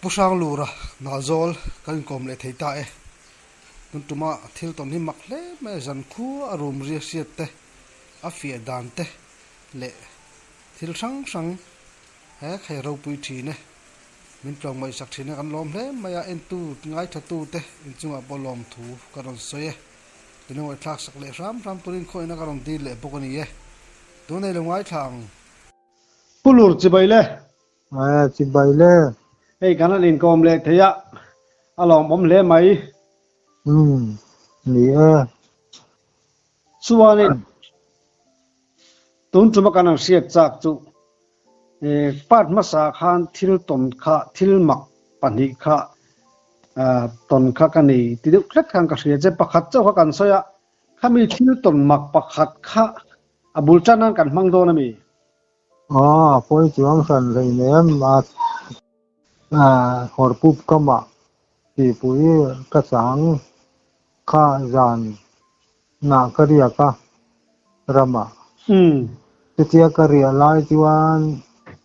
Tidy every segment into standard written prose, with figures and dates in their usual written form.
Pu Hranglura Nalzawl kan inkawm leh thei ta e. Tun tuma thil tawn hi mak hle mai a, zan khua a rum ria hriat te, a fiah dan te leh thil hrang hrang he khai ropui thin e. Min tlawmngaihsak thin e, kan lawm hle mai a, entu ngaithatu te inchungah pawh lawmthu ka rawn sawi e. Tuna ngaihthlak sak leh hram hram turin khawihna ka rawn dil leh bawk a ni e. Tunei lo ngaithla ang. Pu Lur chibai le. Aia chibai le. Hei kan han inkawm leh thei a, a lawmawm hle mai. Umm ni e. Chuanin tun tuma kan han hriat chak chu part hmasa khan thil tawn kha thil mak pahnih kha tawn kha ka nei ti deuh tlat khan ka hria che pakhat chauh kha kan sawi a, khami thil tawn mak pakhat kha a bul tan nan kan hmang dawn a mi? Aw, a pawi chuang hran hleinem a hawrpup kamah tihpui ka chang kha zan nah ka riak a ramah. Chutia ka riah lai chuan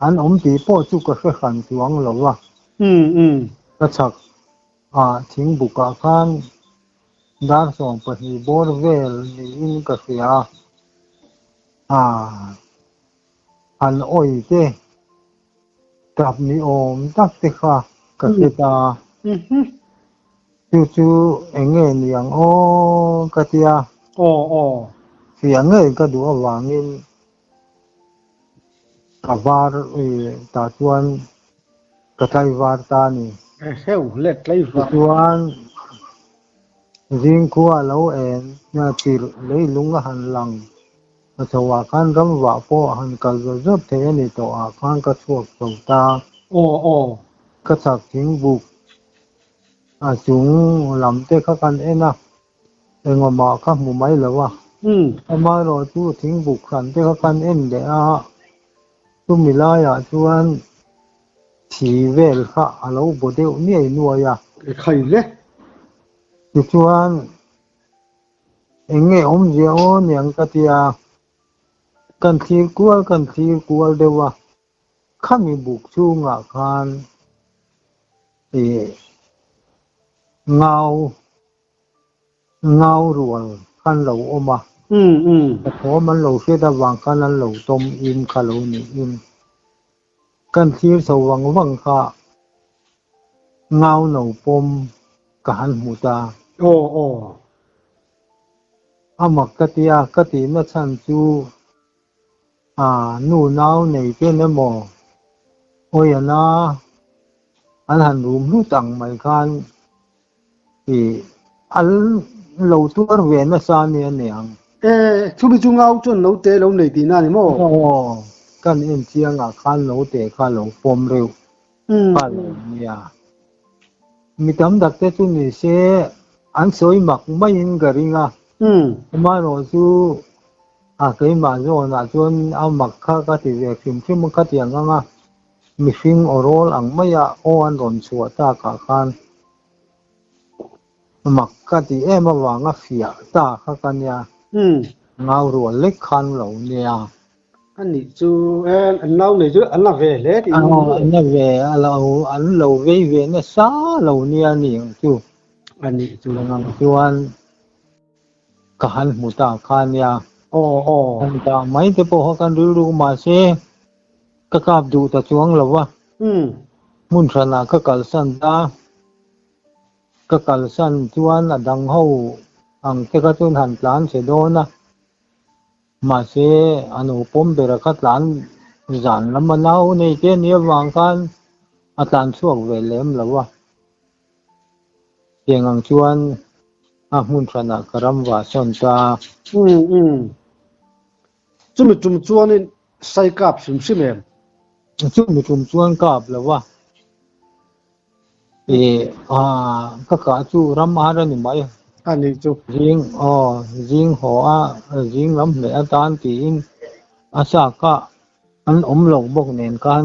an awm tih pawh chu ka hre hran chuang lo a. Ka chhak ah thingbukah khan dar 12 bawr vel niin ka hria a. Ah, han awi te, tap ni awm tak te kha ka hre ta. Chu chu eng nge ni ang aw ka ti a. Aw aw. Fiah ngei ka duh avangin ka var tah chuan ka tlaivar ta a ni. Hreu let tlaivar. Tichuan Zingkhua a lo en tirh leilung a han lang a chho ah khan ramvah pawh a han kal zawt zawt thei a ni tawh ah khan ka chhuak chho ta. Aw aw. Ka chhak thingbuk a chung lam te kha kan en a, engawmah ka hmu mai lo a. Amaherawh chu thingbuk hran te kha kan en leh a, chumi laiah chuan Thi vel kha a lo baw deuh niai nuai a. I khai hle. Tichuan, eng nge awmzia aw niang ka ti a, kan thlir kual kan thlir kual deuh a, khami buk chhungah khan ih ngau Ngau rual khan lo awm a, ka thawm an lo hriat avang khan an lo tawm im kha lo niin kan thlir chho vang vang kha ngau no pawm ka han hmu ta. Aw aw. A mak ka ti a, ka tihna chhan chu a nu nau nei ten emaw Awiana an han rum hlut ang mai khan Ih, an lo tuar ve nasa a nia niang. E, chumi chu ngau chuan note lo nei tihna a ni maw? Aw, kan en chiangah khan note kha lo pawm reuh kha lo nia. Mi tam tak te chu ni se an sawi mak maiin ka ring a. Amaherawh chu a keimah zawnah chuan a mak kha ka ti ve hrim hrim a, khatiang anga mihring aw rawl ang maia aw an rawn chhuah takah khan Mak ka ti em avanga fiah ta kha ka nia. Ngau rual lek khan lo nia. A nih chu e, an nau nei chu an la ve hle tih Aw, an la ve, a lo, an lo vei ve nasa lo nia ni ang chu. A nih chu. Engang chuan ka han hmu ta kha nia. Aw, aw. Kan dah mai te pawh kha kan rilru mahse ka kap duh ta chuang lo a. Hmun hranah ka kalsan ta. Ka kalsan chuan a dang ho ang te kha chuan han tlan che dawn a, mahse a nu pawm bera kha tlan zan lam a nau nei te a nih avang khan a tlan chhuak ve lem lo a. Tiang ang chuan a hmun hranah ka ram vah sawn ta. Umm umm. Chumi tum chuanin sai kap hrim hrim em? Chumi tum chuan kap lo a. Ih ka kah chu ram ar a ni mai. A ni chu. Zing aw zing haw a zing lam hleh atan tiin a sa kah an awm lo bawk nen khan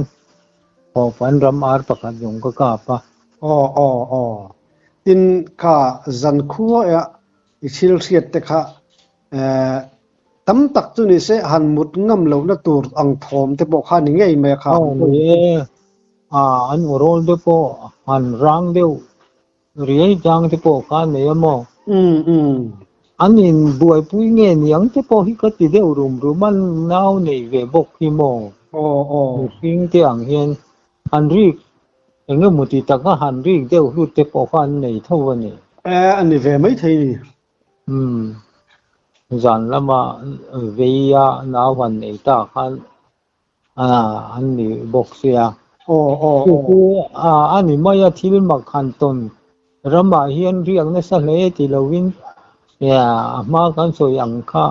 haw pan ram ar pakhat zawng ka kap a. Aw aw aw. Tin kha zan khua i thil hriat te kha Tam tak chu ni se han mut ngam lohna tur ang thawm te pawh kha ni ngei mai a kha. Aw ni e. An aw rawl te pawh han rang deuh riai chang te pawh kha a nei a maw? An in buaipui nge niang te pawh hi ka ti deuh rum rum a, nau nei ve bawk hi maw? Mihring te ang hian han rik eng emaw ti taka han rik deuh hlut te pawh kha an nei tho a ni. E, a ni ve maithei ni. Umm, zan lama vei a nau han nei ta khan an ni bawk sia. Chu chu a ni mai a, thil mak han tawn ramah hian riak nasa hle ti lovin a hma kan sawi ang kha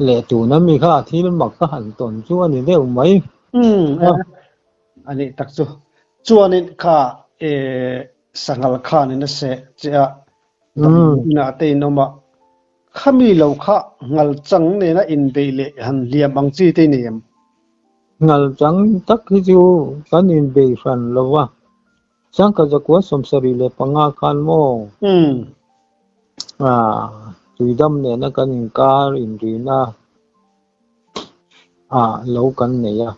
leh tuna mi kha thil mak ka han tawn chu a ni deuh mai. Umm, a nih tak chu. Chuanin kha sanghal khanin a seh che a, Damdawiinah te in awm a, khami lo kha ngal chang nena inbeih leh han hliam ang chi te i nei em? Ngal chang tak hi chu kan inbeih hran lo va, Sangkhat zakua 75 khan maw? Tuidam nena kan inkar inrina ah lo kan nei a.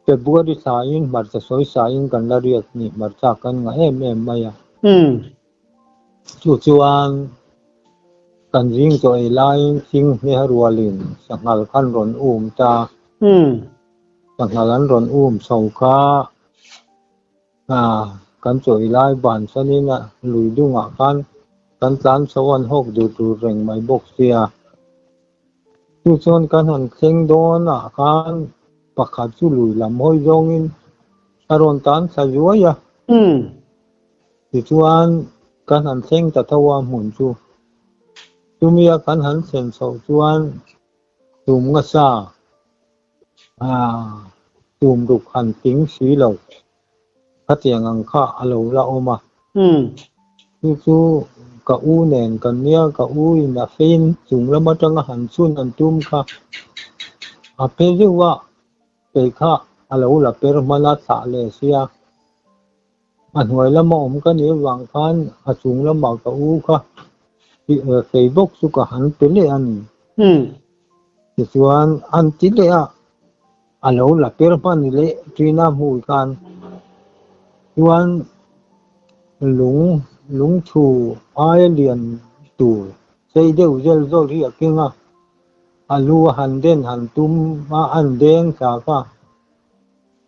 February thlain hmarcha sawi sain kan la riak ni, hmarcha kan ngah em em mai a. Chu chuan kan zing chaw ei laiin thing hneha rualin sanghal khan rawn um ta. Sanghal an rawn um chho kha kan chaw ei lai ban sanin a lui dungah khan kan tlan chho an hawk dur dur reng mai bawk sia. Chu chuan kan han thleng dawnah khan pakhat chu lui lam hawi zawngin a rawn tan thla zuai a. Tichuan kan han thleng ta tho a hmun chu. Chumia kan han thlen chhoh chuan tum nga sa tum ruk han ting si lo. Khatiang ang kha a lo la awm a. Chu chu ka u nen kan nia, ka u in a fein chung lam atanga han chhun an tum kha a phe zeuh a, kei kha a lo la per hman a thlah leh sia. A hnuai lama awm ka nih avang khan a chung lamah ka u kha fei bawk chu ka han pe leh a ni. Tichuan an ti leh a. A lo la per hman leh ṭin a hmuh khan chuan lung lungchhu aia lian tur sei deuh zel zawk hi a keng a, a lu a han den han tum a, an deng thlak a,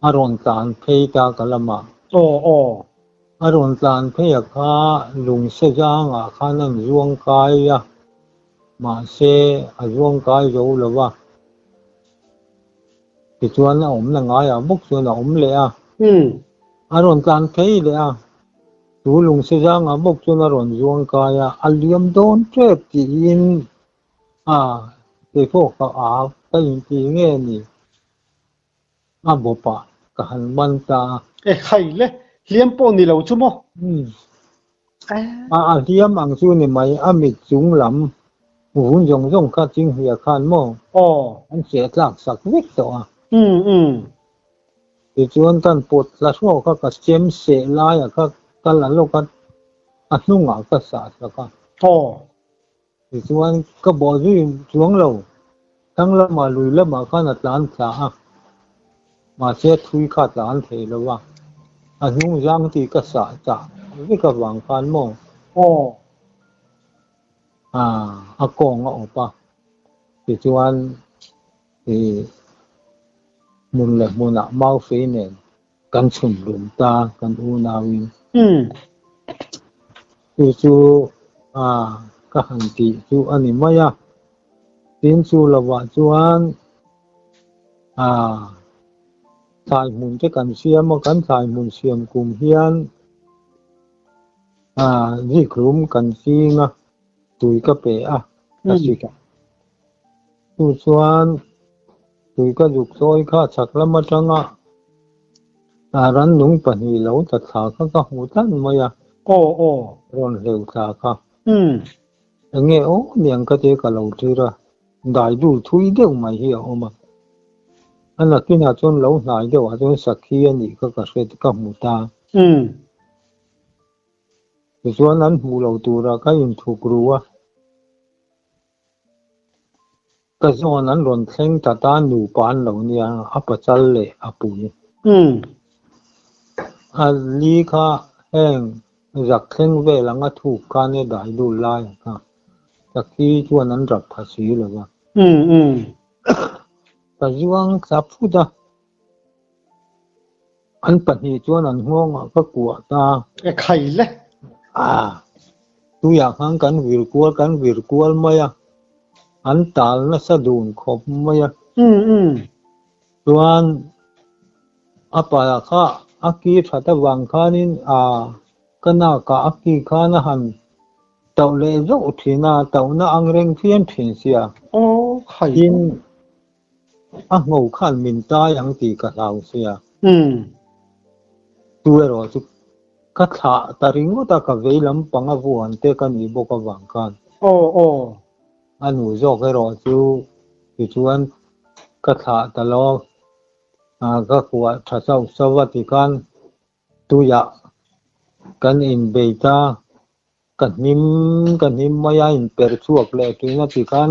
a rawn tlan phei ta ka lamah. Aw aw. A rawn tlan phei a kha lung se zangah khan an zuang kai a, mahse a zuang kai zo lo va. Tichuan a awmna ngaiah bawk chuan a awm leh a. A rawn tlan phei leh a, chu lungsi zangah bawk chuan a rawn zuang kai a, a liam dawn tep tiin a keipawh ka a ka inti nge ni a bawpah ka han man ta a. E khai le, hliam pawh ni lo chu maw? A hliam ang chu ni mai, a mit chung lam vun zawng zawng kha chinghnia khan maw? Aw. An seh tlak sak vek tawh a. Tichuan kan pawt tla hrawk a, ka chem seh laiah kha ka la lawk a, a hnungah ka sah sak a. Aw. Tichuan ka bawh zui chuang lo, thlang lamah lui lamah khan a tlan thla a, mahse thui kha a tlan thei lo a, a hnung zang tih ka sah chah vek avang khan maw? Aw. A kawng a awp a, tichuan ih hmun leh hmunah maufei nen kan chhun rum ta kan unauin. Chu chu a ka han tih chu a ni mai a, tin chu lovah chuan a thlai hmun te kan siam a, kan thlai hmun siam kum hian a zikrum kan ching a, tui ka pe a, ka sik a. Chu chuan tui ka zuk sawi kha chhak lam atanga rannung pahnih lo ta thla kha ka hmu tlat mai a. Aw aw. Rawn hleuh thla kha. Enge aw niang ka tia ka lo thlir a, dai dul thui deuh mai hi a awm a. A nakinah chuan lo hnai deuhah chuan sakhi a nih kha ka hre ka hmu ta. Tichuan an hmuh lo turah ka inthuk ru a. Ka zawn an rawn thleng ta ta nupa an lo nia, a pachal leh a pui. A li kha heng zak thleng vel anga thuk khan e dai dul lai a kha. Sakhi chuan an rap pha si lo va. Ka zuang thla phut a. An pahnih chuan an nghawngah ka kuah ta. E khai le. A, tuiah khan kan vir kual kan vir kual mai a, an tal nasa dun khawp mai a. Chuan a pa kha a ki that avang khanin a ka nakah a ki khan a han tauh leh zauh thin a, tauhna ang reng fiam thin sia. Aw khai. Tin, A ngho khan min tai ang tih ka hlau sia. Chu erawh chu ka thlah ta ringawt a, ka vei lampang a vuan te ka nih bawk avang khan. A nu zawk erawh chu tichuan ka thlah ta lo, ka kuah tha sauh sauh a tikhan tuiah kan inbei ta. Ka hnim ka hnim mai a inper chhuak leh thin a ti khan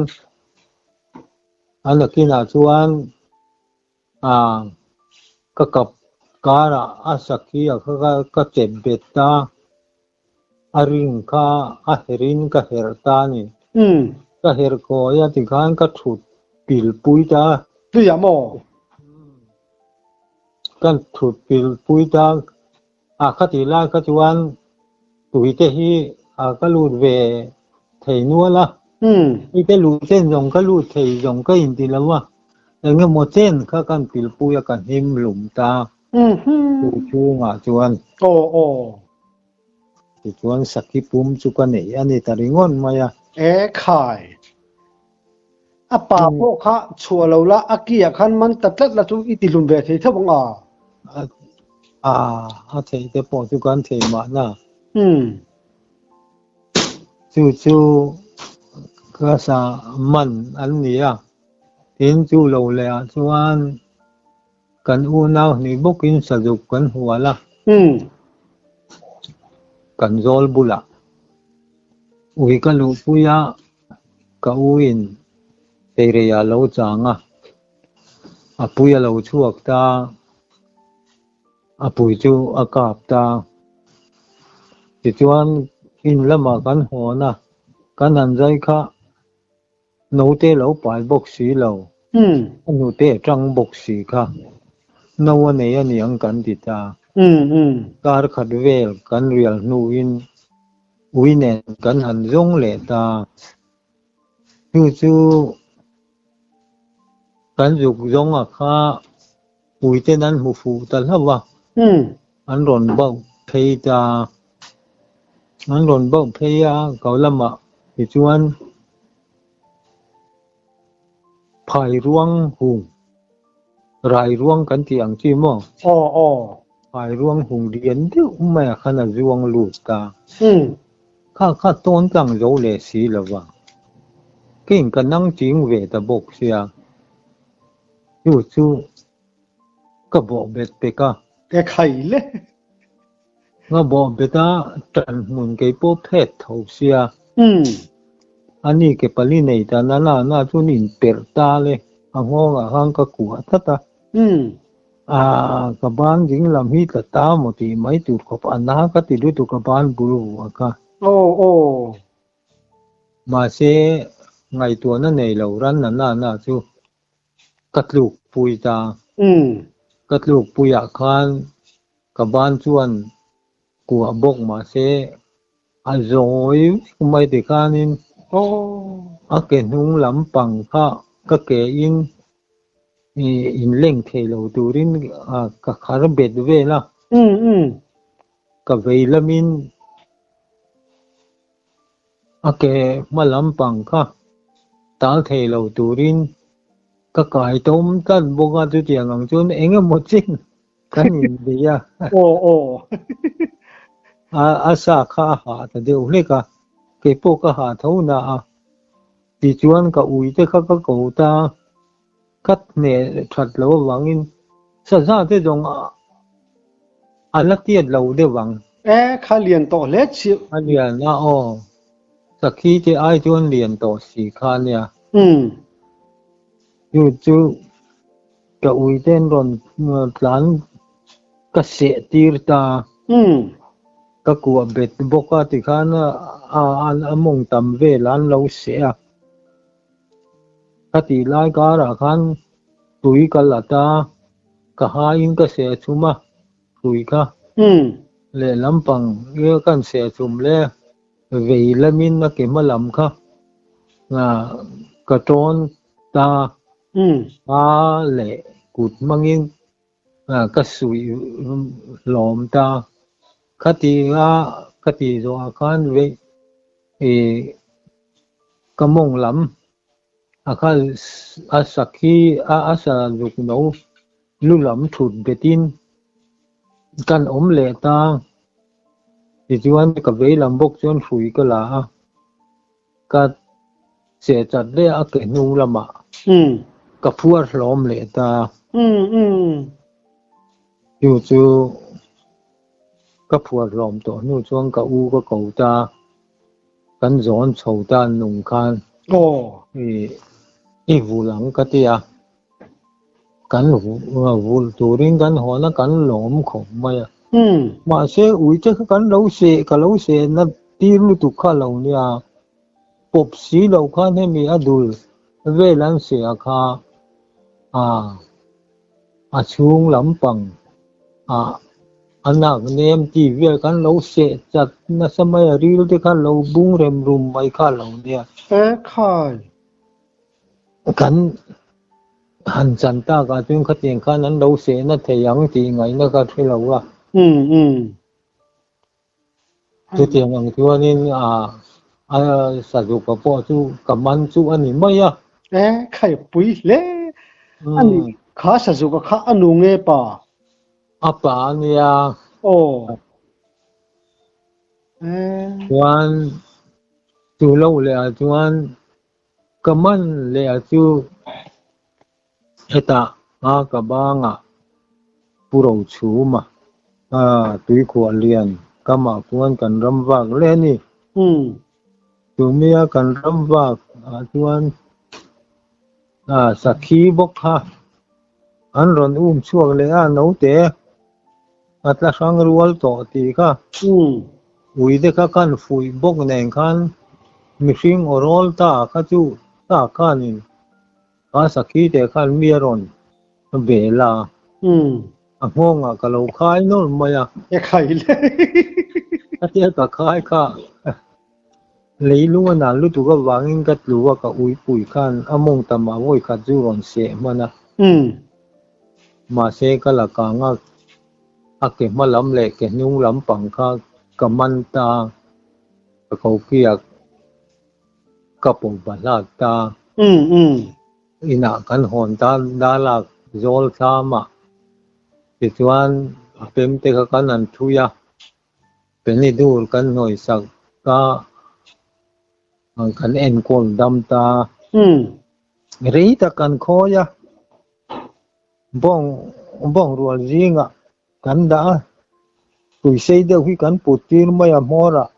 a nakinah chuan ah ka kap karah a sakhi a kha ka chep bet ta a ring kha a herh in ka herh ta a ni. Ka herh kawi a ti khan ka thut pil pui ta. Tuiah maw? Ka thut pil pui ta. A khatih lai kha chuan tuite hi a ka lut ve thei nual a, tuite luh chen zawng ka lut thei zawng ka inti lo a, eng emaw chen kha kan pilpui a ka hnim hlum ta tui chhungah chuan. Tichuan sakhi pum chu ka neih a ni ta ringawt mai a. E khai. A pa pawh kha chhuah lo la, a ki ah khan man ta tlat la chu i ti hlum ve thei tho ang a. A, a theih te pawh chu kan thei mahna. Chu chu ka sa man an ni a, tin chu lo leh ah chuan kan unau hnih bawkin sazuk kan hual a. Kan zawl bulah ui ka luhpui a, ka u in teirei ah lo chang a, a pui a lo chhuak ta, a pui chu a kap ta. Tichuan in lamah kan hawn a, kan han zai kha Naute lo pai bawk si lo, a hnute a tang bawk si kha no a nei a niang kan ti ta. Kar khat vel kan rial hnuin ui nen kan han zawng leh ta. Chu chu kan zuk zawng a kha uiten an hmu fuh ta hlauh a, an rawn bauh phei ta. An rawn bauh phei a, ko lamah tichuan phai ruang hung, rai ruang kan tih ang chi maw? Phai ruang hung lian deuh mai ah khan a zuang lut ta. Kha kha tawn tlang zo leh si lo va, keiin ka nang ching ve ta bawk sia. Chu chu ka bawh bet pek a. Ka khai le. Ka bawh bet a, tan hmun kei pawh phet tho sia. A ni ke pali nei ta na na na chuan in perh ta le, a nghawngah khan ka kuah tlat a. A ka ban ding lam hi tla ta maw tih mai tur khawp a na ka ti lutuk a ban bul vuah kha. Mahse ngaihtuahna nei lo ran na na na chu Ka tluk pui ta. Ka tluk puiah khan ka ban chuan kuah bawk mahse a zawi vek mai ti khanin a ke hnung lampang kha ka ke in inleng thei lo turin ka khar bet vel a. Ka vei lamin A ke hma lampang kha tal thei lo turin ka kai tawm tlat bawk a, chutiang ang chuan eng emaw chin kan inbei a. Aw aw. A sa kha a hah ta deuh hlek a, kei pawh ka hah tho na a. Tichuan ka ui te kha ka ko ta, ka hneh that lo avangin saza te zawng a la tiat lo deuh ang. E, kha lian tawh hle chiah. A lian a aw, sakhi te ai chuan lian tawh si kha nia. Chu chu ka uite an rawn tlan ka seh tir ta. Ka kuah bet bawk a tikhan a mawng tam vel an lo seh a. Ka tih lai karah khan tui ka la ta, ka haiin ka seh chhum a, hrui kha lehlam pang kan seh chhum le. Vei lamin a ke hma lam kha ka tawn ta a leh kut hmangin ka suih hlawm ta. Khati a ka tih zawhah khan vei ih ka mawng lam a kha a sakhi a sa zuk no lu lam thut betin kan awm leh ta. Tichuan ka vei lam bawk chuan hrui ka la a, ka che chat leh a ke hnung lamah ka phuar hlawm leh ta. Chu chu ka phuar hlawm tawh hnu chuan ka u ka ko ta, kan zawn chho ta nung khan i vul ang ka ti a. Kan vulh turin kan hawn a, kan lawm khawp mai a. Mahse, uite kha kan lo seh, ka lo sehna tir lutuk kha lo nia. Pawp si lo khan hemi a dul vel an seh a kha a, a chhung lampang ah a nak nem tih vel kan lo seh chat nasa mai a, ril te kha lo bung rem rum mai kha lo nia. E khai! Kan han chan takah chuan khatiang khan an lo sehna thei ang tih ngaihna ka hre lo a. Chutiang ang chuanin a sazuka pawh chu ka man chu a ni mai a. E, khai pui hle a ni. Kha sazuka kha a nu nge pa? A pa a nia. Aw. Chuan chu lo leh ah chuan ka man leh ah chu hetah a ka bangah pu ro chhum a, tuikhuah lian kamah khuan kan ram vak leh a ni. Chumia kan ram vak ah chuan sakhi bawk kha an rawn um chhuak leh a naute. A tla hrang rual tawh tih kha ui te kha khan fuih bawk nen khan mihring aw rawl ta kha chu ta khanin a sakhi te khan mi a rawn bel a, a nghawngah ka lo khai nawlh mai a. E khai le. Khatia ka khai kha leilung a nan lutuk avangin ka tlu a, ka uipui khan a mawng tamah vawi khat chu rawn seh hman a. Mahse ka la kang a, a ke hma lam leh ke hnung lam pang kha ka man ta, ka ko kiak ka pawh bahlat ta. Inah kan hawn ta dalak zawl thlam ah tichuan a pem te kha kan han thui a, Penny dur kan hnawih sak a, kan enkawl dam ta. Rei tak kan khawi a. Bawng bawng rual zingah kan dah a, tuisei deuh hi kan put tir mai a hmawrah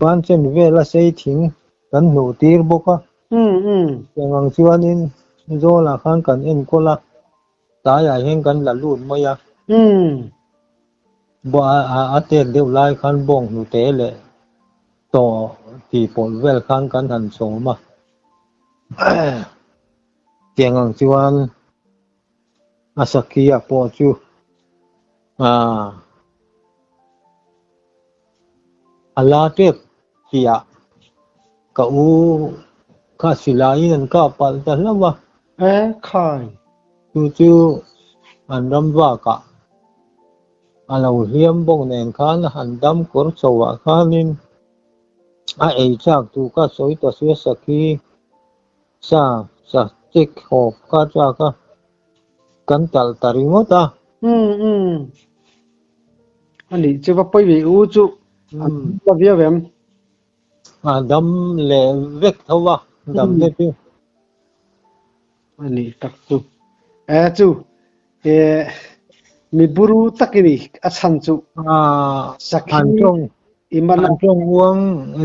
ban chen vela sei thing kan hnuh tir bawk a. Tiang ang chuanin Zawlah khan kan enkawl a, tlaiah hian kan la lut mai a. A tet deuh lai khan bawng hnute leh tawh tih pawlh vel khan kan han chawm a. Tiang ang chuan a sakhia pawh chu a la tep tihah ka u kha silaiin an kap palh ta hlauh a. E khai. Chu chu an ram bakah a lo hliam bawk nen khan a han dam kawr chhoah khanin a ei chak tur kha sawi ta sia sakhi. Sa, sa chek hawp kha chak a, kan talh ta ringawt a. Umm umm. A nih chu va pawi ve u chu a la viau em? A dam leh vek tho a, dam te chu. A nih tak chu. E chu e mi buru tak i ni a chhan chu. Sakhi Han tawng i man a. Han tawng uang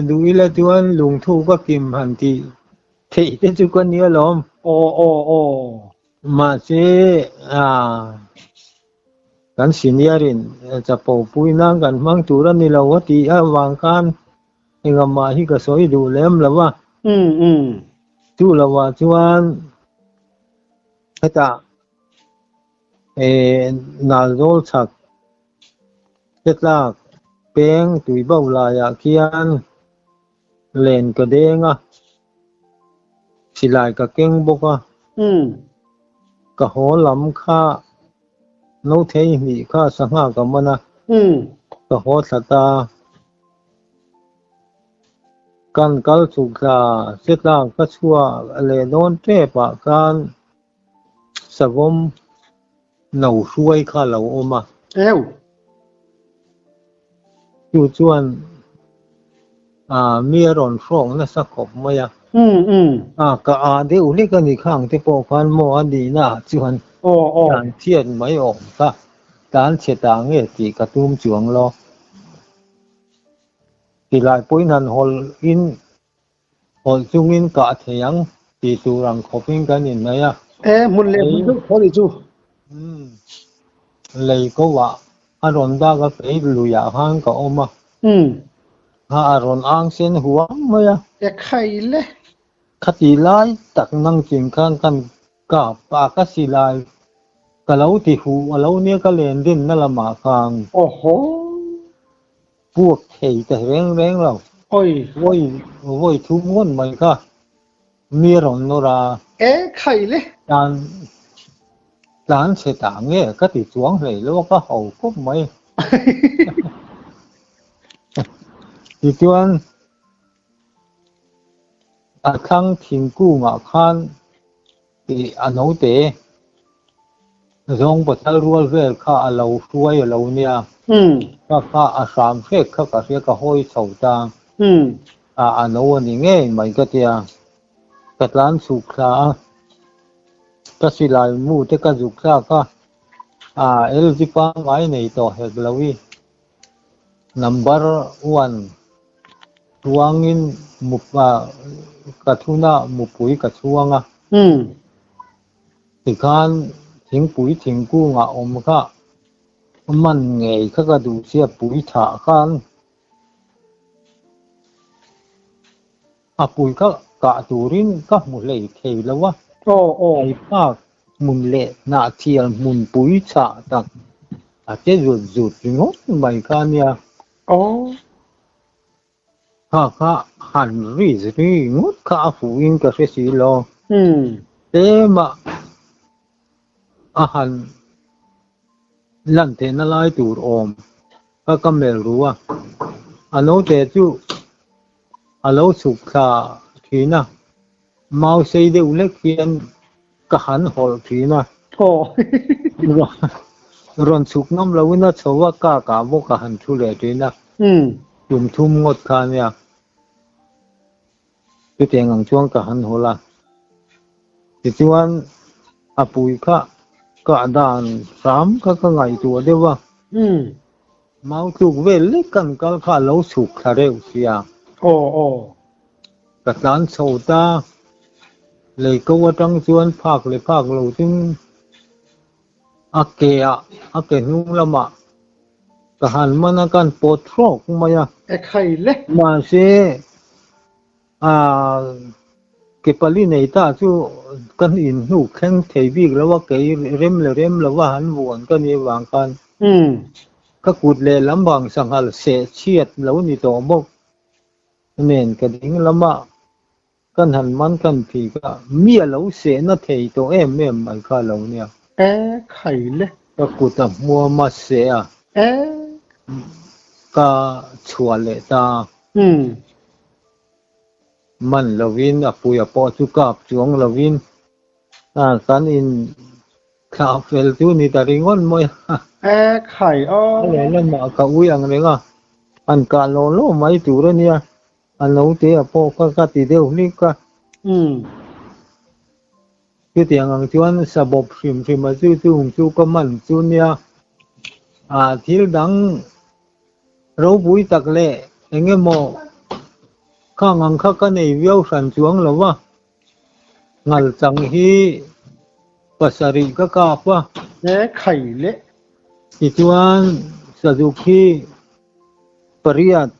duh ila chuan lungthu ka kim han tih theih te chu ka nia lawm. Aw aw aw. Mahse kan senior in chapo pui nan kan hmang tur a ni lo a tih avang khan engah hi ka sawi duh lem lo a. Umm umm. Chu lovah chuan hetah Nalzawl chhak Chetlak peng tui bo laiah khian len ka deng a, silai ka keng bawk a. Ka haw lam kha no thei hnih kha sangha ka man a, ka haw thla ta. Kan kal chhuk thla Chetlak ka chhuah leh dawn tep ah khan Savawm no hruai kha lo awm a. Eu. Chu chuan ah mi a rawn hrawk nasa khawp mai a. Umm umm. Ah ka ah deuh hlek a ni khang te pawh khan maw a nihna ah chuan Aw aw. Tlan chhiat mai awm kha tlan chhe ta nge tih ka tum chuang lo. Tilai pawhin han hawlh in Hawlh chungin kah thei ang tih tur ang khawpin kan inhnaih a. E, hmun leh hmun deuh thaw nih chu. Umm, lei ko ah a rawn dak a kei luiah khan ka awm a. Umm. Kha a rawn ang sen huam mai a. E khai le. Khati lai tak nang chin khan kan kap a ka si lai ka lo ti huh a lo nia ka len din na lamah khan. Awhaw. Puak thei ta reng reng lo. Oi. Vawi vawi thum ngawt mai kha mi a rawn nawr a. E khai le. Tlan tlan chhe ta nge ka ti chuang hlei lo a ka ho khawp mai. Tichuan a thlang thingkungah khan Tih a naute zawng pasal rual vel kha a lo hruai a lo nia. Ka kha a hram hrek kha ka hria ka hawi chho ta. A a no a ni ngei mai ka tia. Ka tlan chhuk thla a, ka silai mu te ka zuk thlak a, a LG pangngai nei tawh hek lo i. Number one chuangin ka thuna mupui ka chhuang a. Tikhan thingpui thingkungah awm kha man ngei kha ka duh sia pui thah khan a pui kha kah turin ka hmu hlei thei lo a. Hei hmun leh hnahthial hmunpui chhah tak a che zut zut ringawt mai kha a nia. Kha kha han ri ri ngawt kha a fuhin ka hre si lo. Tlema a han lan theihna lai tur awm kha ka melh ru a. A naute chu a lo chhuk thla thin a. Mau sei deuh hlek hian ka han hawlh thin a. Rawn chhuk ngam loin a chho a, ka kah bawk a han thu leh thin a. Tum thum ngawt kha a nia. Chutiang ang chuan ka han hawlh a. Tichuan a pui kha kah dan hram kha ka ngaihtuah deuh a. Mau tluk vel lek kan kal kha a lo chhuk thla reuh sia. Ka tlan chho ta, lei ko atang chuan phak leh phak lo tin a ke ah, a ke hnung lamah ka han man a, kan pawt hrawk mai a. E khai le. Mahse, a ke pali nei ta chu kan inhnuk thleng thei bik lo a, kei rem leh rem lova han vuan ka nih avang khan ka kut lehlam vang sanghal seh chhiat lo ni tawh bawk. Nen ka ding lama kan han man kan phih kha mi a lo sehna thei tawh em em mai kha lo nia. E khai le. Ka kut a hmuam a seh a. E. Ka chhuah leh ta. Man lovin a puia pawh chu kap chuang lovin kan in thlah fel chu ni ta ringawt mai a. E khai aw. A lehlamah ka ui ang reng a, an kah lawh lawh mai tur a nia, a naute a pawh kha ka ti deuh hlik a. Chutiang ang chuan sabawp hrim hrim a chu chung chu ka man chu nia, a thil dang ropui tak leh eng emaw khang ang kha ka nei viau hran chuang lo va. Ngal chang hi pasarih ka kap a. E khai le. Tichuan sazuk hi pariat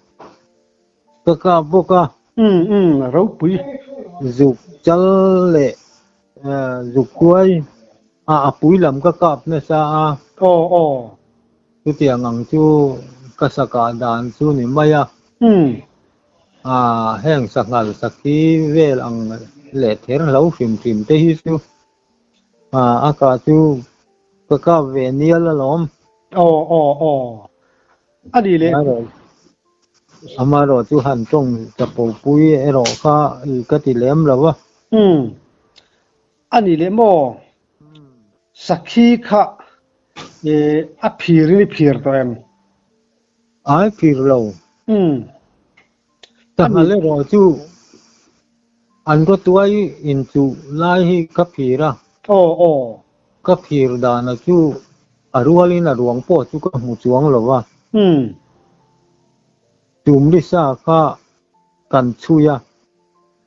ka kap bawk a. Umm umm ropui. Zuk chal leh zuk kuai a a pui lam ka kap nasa a. Aw aw. Chutiang ang chu ka sakah dan chu ni mai a. Umm. A heng sanghal sakhi vel ang leh ther hlo hrim hrim te hi chu a kah chu ka kap ve nial alawm. Aw aw aw. A ni leh. Amaherawh chu han tawng chapopui erawh kha i ka ti lem lo a. Umm. A ni leh maw? Sakhi kha a phir in i phir tawh em? Ai phir lo. Umm. Sanghal erawh chu an rawtuai inchuh lai hi ka phir a. Aw aw. Ka phir dana chu a rualin a ruang pawh chu ka hmu chuang lo va. Umm. Tumri sa kha kan chhui a.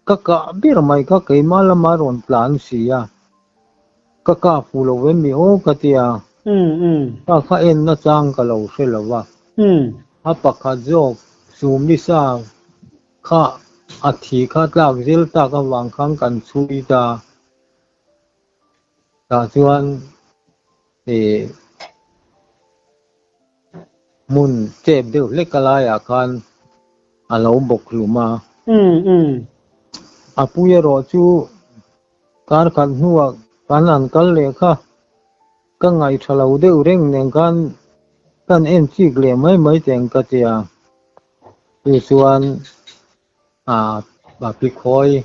Ka kah ber mai kha keimah lama rawn tlan si a. Ka kah fuh lo em mi aw ka ti a. Umm umm. Ka kha en nachang ka lo hre lo va. Umm. A pakhat zawk Sumli sa kha a thi kha tlak zil tak avang khan kan chhui ta. Tah chuan ih hmun chep deuh hlek a laiah khan a lo bawk hlum a. Umm umm. A pui erawh chu Kar khat hnuah kan han kal leh kha ka ngaihṭha lo deuh reng nen khan kan en chik leh mai mai teng ka ti a. Chu chuan a pikhawi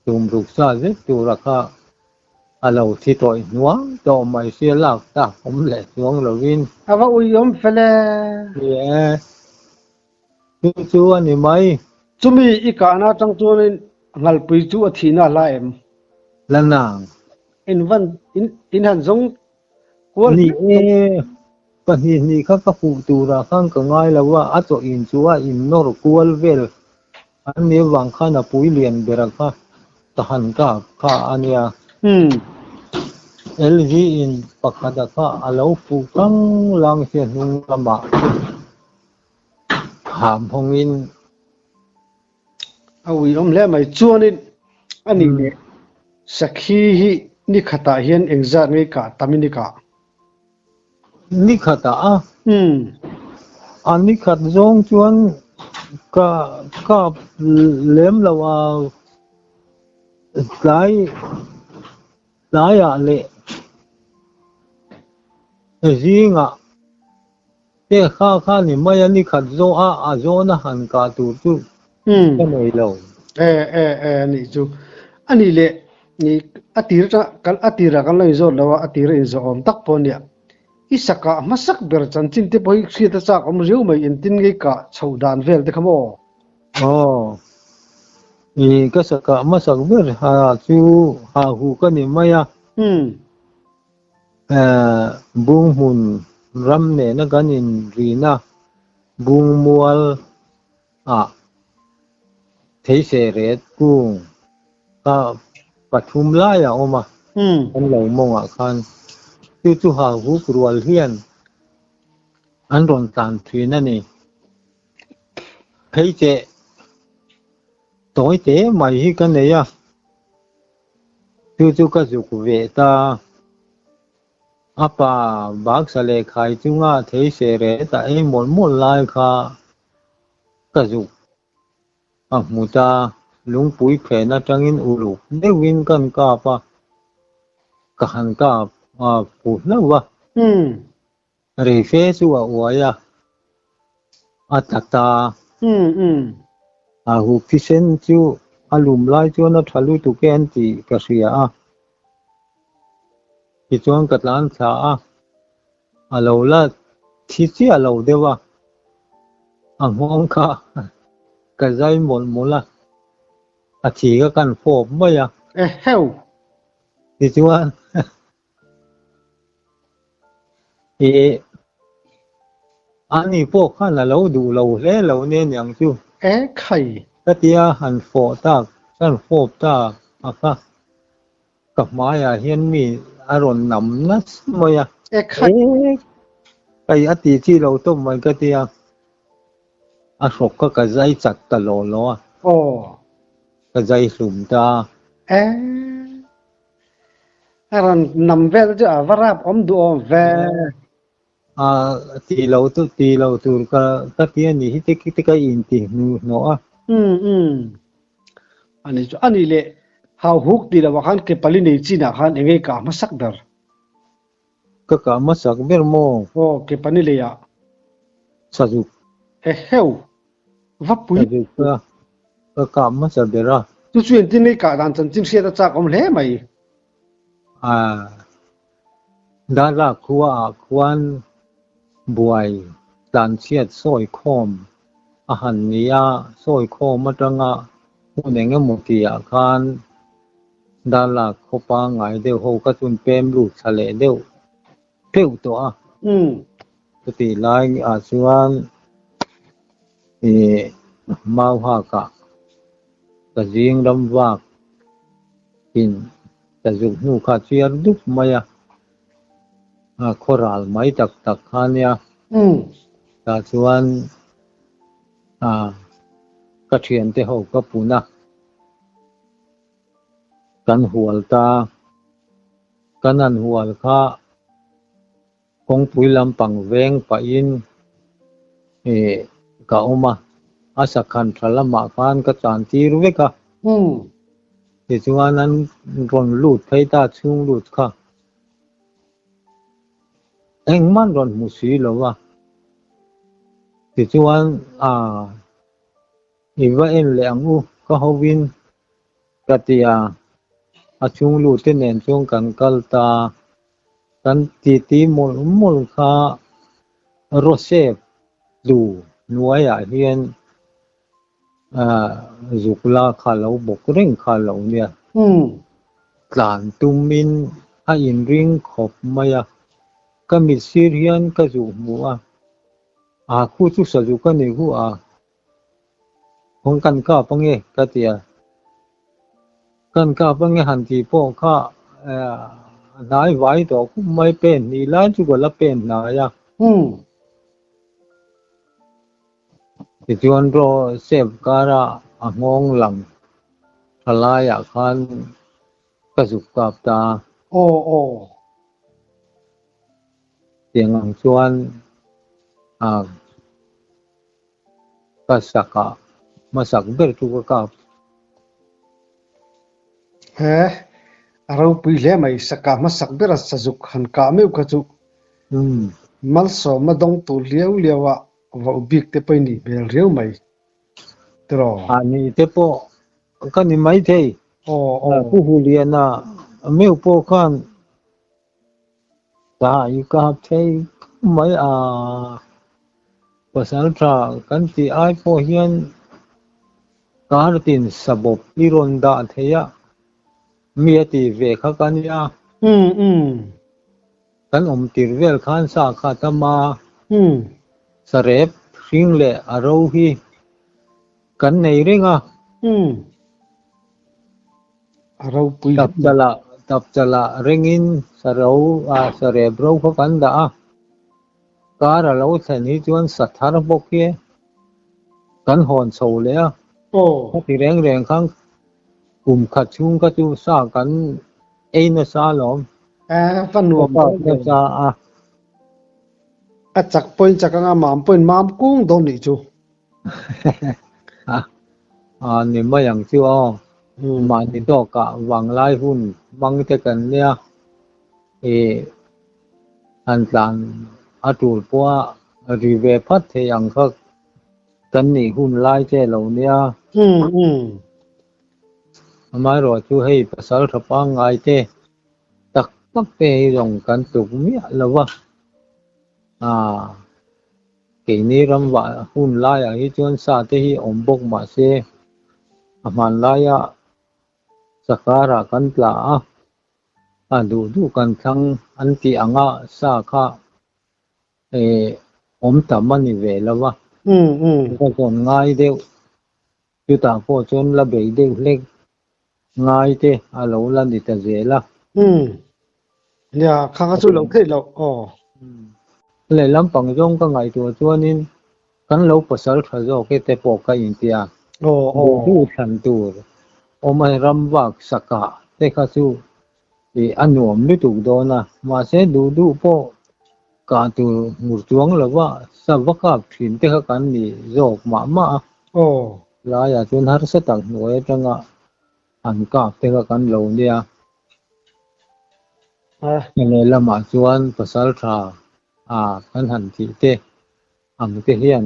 tum ruk sa zet tura kha a lo thi tawih hnuang tawh mai sia lak tak awm leh chuang lovin. A va uiawm fel e. Ni e. Chu chu a ni mai. Chumi i kahna atang chuanin Ngalpui chu a thihna a hla em? La nang. In van in in han zawng kual Ni e, pahnih hnih kha ka fuh turah khan ka ngai lo a, a chaw in chu a in nawr kual vel an ni avang khan a pui lian ber kha ka han kap kha a nia. Umm. LV in pakhata kha a lo fuh kang lang sia hnung lamah. Ham hawngin. A uiawm hle mai. Chuanin a nih leh Sakhi hi ni khatah hian engzat nge kah tam in i kah? Ni khatah a? Umm. A ni khat zawng chuan ka kap lem lo a, tlai tlaiah leh zingah Te kha kha ni mai a ni khat zawh a, a zawn a han kah tur chu ka nei lo. E e e a nih chu. A nih leh ni a tir atang kan a tirah kan lo inzawt lo a, a tir a inzawh awm tak pawh a nia. I sakah hmasak ber chanchin te pawh hi hriat a chak awm riau mai engtin ngei kah chhoh dan vel te kha maw? Aw. I ka sakah hmasak ber ha chu ha hu ka ni mai a. Umm. Bunghmun ram nena kan inrina Bungmual ah Theisehret kung kha pathum lai a awm a, kan lo mawngah khan chu chu hauhuk rual hian an rawn tlan thin a ni. Pheicheh tawi te mai hi ka nei a. Chu chu ka zuk ve ta. A pa baksa leh khai chunga thei seh reh ta ei mawlh mawlh lai kha ka zuk a hmu ta. Lungpui phen atangin uluk deuhin kan kap a, ka han kap a fu hlauh a. Rei fe chu a uai a, a tla ta. A hu phisen chu a lum lai chuan a tha lutuk e an tih ka hria a. Tichuan ka tlan thla a, a lo la thi chiah lo deuh a, a nghawng kha ka zai mawlh mawlh a, a thi kha kan fawp mai a. Eheu! Tichuan Ih, ani pawh khan a lo duh lo hle lo nen ang chu. E khai! Ka tia han fawh tak, han fawp tak a kha. Ka hmaiah hian mi a rawn nam nasa mai a. E khai. E kai a tih chi lo tawp mai ka ti a. A hrawk kha ka zai chak ta law law a. Aw. Ka zai hlum ta. E. A rawn nam vel chu a va rap awm duh awm ve. A ti lo tu ti lo tur ka ka ti a nih hi te te ka inti hnu hnawh a. Umm umm. Ani chu ani leh hau huk ti lovah khan ke pali nei chinah khan eng nge kah hmasak ber? Ka kah hmasak ber maw? Aw ke pani leiah. Sazuk. Eheu. Va pui. Sazuk ka ka kah hmasa ber a. Chu chu engtin nge kah dan chanchin hriat a chak awm hle mai. A Dala khua ah khuan buai tlanchhiat sawi khawm a han ni a, sawi khawm atanga hun eng emaw tihah khan Dala khaw pangngai deuh ho kha chuan pem lut thla leh deuh pheuh tawh a. Chutih lai ah chuan ih Mauhakah ka zing ram vak in ka zuk hnu kha chiar dup mai a, a khaw ral mai tak tak kha nia. Tah chuan ka thiante ho ka pun a, kan hual ta, kan han hual kha Kawngpui lampang veng pahin ih ka awm a, a sakhan tha lamah khan ka chan tir vek a. Tichuan an rawn lut phei ta chhung lut kha engmah an rawn hmu si lo va. Tichuan ah i va en leh ang u ka hovin Ka ti a, a chhung lute nen chuan kan kal ta. Kan titi mawlh mawlh kha Rosep tlu hnuaiah hian zuk la kha lo bawk reng kha lo nia. Tlan tumin a inring khawp mai a, ka mit sir hian ka zuh hmu a, a khu chu sazuk a ni hu a. Kawng kan kap ange ka ti a, kan kap ange han tih pawh kha hnai vai tawh khum mai pen hnih lai chu ka la pen hnai a. Tichuan rawh sep kara a nghawng lang tha laiah khan ka zuk kap ta. Aw aw. Tiang ang chuan a. Ka sak ah hmasak ber chu ka kap. He, a ropui hle mai, sakah hmasak bera sazuk han kah meuh kha chu malsawmna dawng tur liau liau ah vauh bik te pawh i nih hmel riau mai tiraw? A ni te pawh ka ni maithei. Aw aw. Pu Huliana meuh pawh khan Ta i kap thei mai a, pasal tha kan tih ai pawh hian kar tin sabawp i rawn dah thei a, mi a ti ve kha ka nia. Kan awm tir vel khan sa kha tam a, sarep hring leh a ro hi kan nei reng a. A ropui Tap chalah tap chalah ringin sa ro ah sa rep ro kha kan dah a, kar a lo thlen hi chuan sa thar bawk hi kan hawn chho leh a, khati reng reng khan kum khat chhung kha chu sa kan ei nasa alawm. A va nuam dawn ve. Nasa a. A chak pawhin chak anga mam pawhin mam kung dawn nih chu. A ni mai ang chu aw. Mahni tawkah vanglai hun hmang te kan nia ih han tlan a tul pawha ri ve phat thei ang kha kan nih hun lai che lo nia. Amaherawh chu hei pasal tha pangngai te tak tak te hi zawng kan tluk miah lo va. Keini ram vah hun laiah hi chuan sa te hi awm bawk mah se a hmanlaia sakara kan tla a, a duh duh kan thlang an tih anga sa kha awm tam a ni ve lo va, ka zawn ngai deuh. Chutah pawh chuan la bei deuh hlek. Ngai te a lo la ni ta zel a. Umm. Nia, khang a chu lo theih loh aw. Umm. Lehlam pang zawng ka ngaihtuah chuanin kan lo pasal tha zawk e te pawh ka intia. Aw aw. Duh thlan tur awm a ram vak sakah te kha chu ih a nuam lutuk dawn a. Mahse duh duh pawh kah tur ngur chuang lova sa va kap thin te kha kan ni zawk mah mah a. Aw. Laiah chuan harsa tak hnuai atanga an kap te kha kan lo nia. Lehlamah chuan pasal tha a kan han tih te ang te hian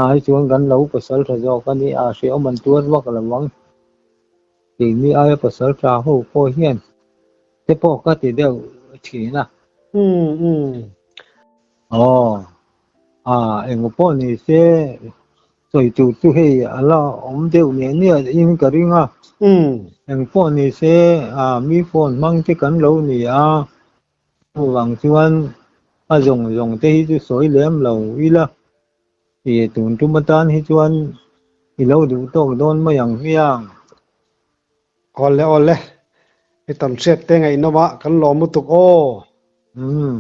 ai chuan kan lo pasal tha zawk a ni a, hrehawm an tuar vak lo ang. Keini aia pasal tha ho pawh hian te pawh ka ti deuh thin a. Aw, a eng pawh ni se sawi tur chu hei a la awm deuh neh neh in ka ring a. Eng pawh ni se a mi phone hmang te kan lo ni a, chuvang chuan a zawng zawng te hi chu sawi lem lo ila i tun tum atan hi chuan i lo duh tawk dawn mai ang hmiang. Awle awle, i tam hriat te ngaihnawm a kan lawm lutuk aw. Umm.